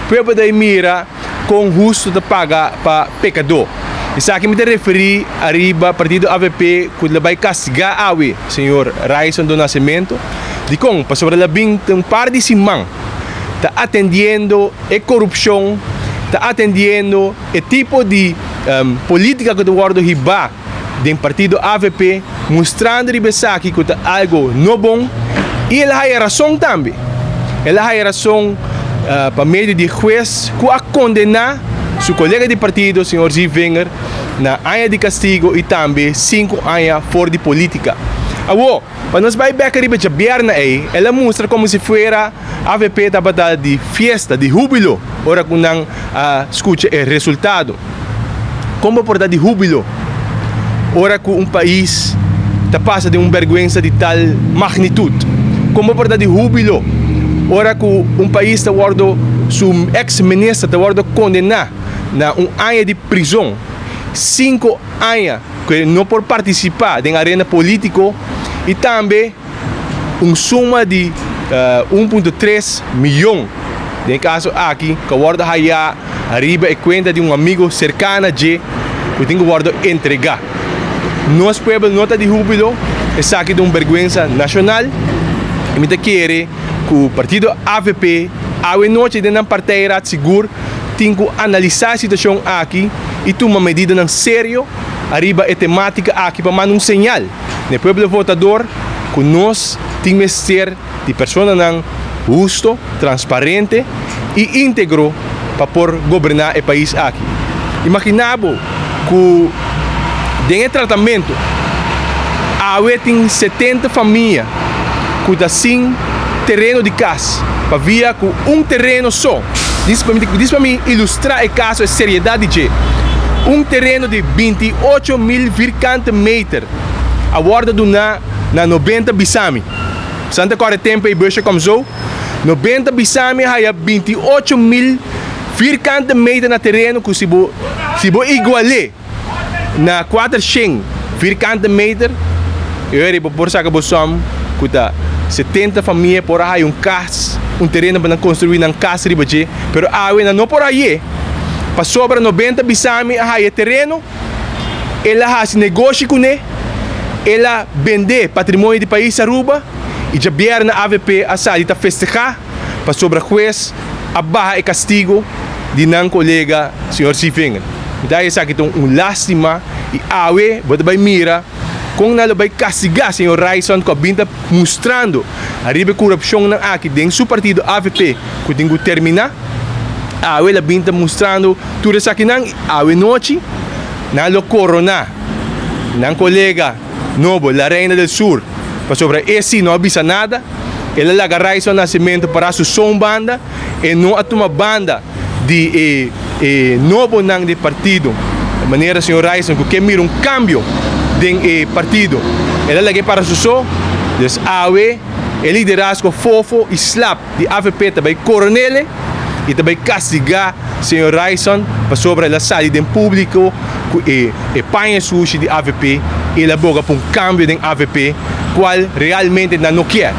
Pueblo ta mira kon hustu ta paga pa pekadó. Esaki mi ta referí ariba partido avp ku lo bai kastigá awe señor Ryson do Nascimento. Dikon? Pasobra el a bin un par di siman ta atendiendo e korupshon, ta atendiendo e tipo di polítika ku ta wòrdu hibá den partido avp, mustrando riba esaki ku ta algo no bon i el a haya rason tambe. El a haya rason pa medio di hues ku a kondená su kolega di partido señor Zievinger na aña di kastigo i tambe sinku aña for di polítika. Awor, pa nos bai bek riba djabièrnè ei, el a mustra komo si fuera avp tabata di fiesta, di húbilo ora ku nan a skucha e resultado. Kon bo por ta di húbilo ora ku un pais ta pasa den un bèrgwensa di tal magnitut? Kon bo por ta di húbilo ora ku un pais ta wòrdu, su eks minister ta wòrdu kondená na un aña di prizon, sinku aña ku e no por partisipá den arena polítiko i tambe un suma di 1.3 miyon, den e kaso aki ku a wòrdu hayá ariba e kuenta di un amigo serkana dje ku tin ku wòrdu entregá. Nos pueblo no ta di húbilo, esaki ta un bèrgwensa nashonal i mi ta kere ku partido avp awe nochi den nan partijraad sigur tin ku analisá e situashon aki i tuma medidanan serio ariba e temátika aki pa manda un señal na e pueblo votador ku nos tin mester di personanan husto, transparente i íntegro pa por goberná e pais aki. Imaginá bo ku den e tratamentu awe tin 70 famia ku ta sin tereno di kas pabia ku un tereno so, dis pa mi ilustrá e kaso e seriedat di dje, un tereno di 28,000 virkante meter a wòrdu duná na 90 bisami. Santa kòrda tempu ei busje kom zo, 90 bisami a haya 28,000 virkante meter na tereno ku si bo si bo igual'é na 400 virkante meter, e ora ei bo por saka bo sòm ku ta 70 famia por a haya un kas, un tereno pa nan konstruí nan kas riba dje, pero awe nan no por hay'é pasobra 90 bisami a haya e tereno. El a hasi negoshi kuné, el a bendé patrimonio di pais Aruba y djabièrnè avp a sali ta festehá pasobra hues a baha e kastigo di nan kolega señor Sievinger. Mi ta haña esaki ta un lástima y awe bo ta bai mira kon nan lo bai kastigá señor Ryson ku a bin ta mustrando ariba e korupshonnan aki den su partido avp ku tin ku terminá. Awe el a bin ta mustrando tur esakinan. Awe nochi nan lo koroná nan kolega nobo, la Reina del Sur, pasobra e si no a bisa nada. El a laga Ryson Nascimento pará su son banda. E no a tuma banda di e e nobonan di partido, manera señor Ryson ku ke mira un kambio den e partido. El a lag'é para su so. Dus awe e liderazgo fofo i slap di avp ta bai koronele i ta bai kastigá señor Ryson pasobra el a sali den públiko ku e e paña sushi di avp i el a boga pa un kambio den avp kual realmente nan no kier.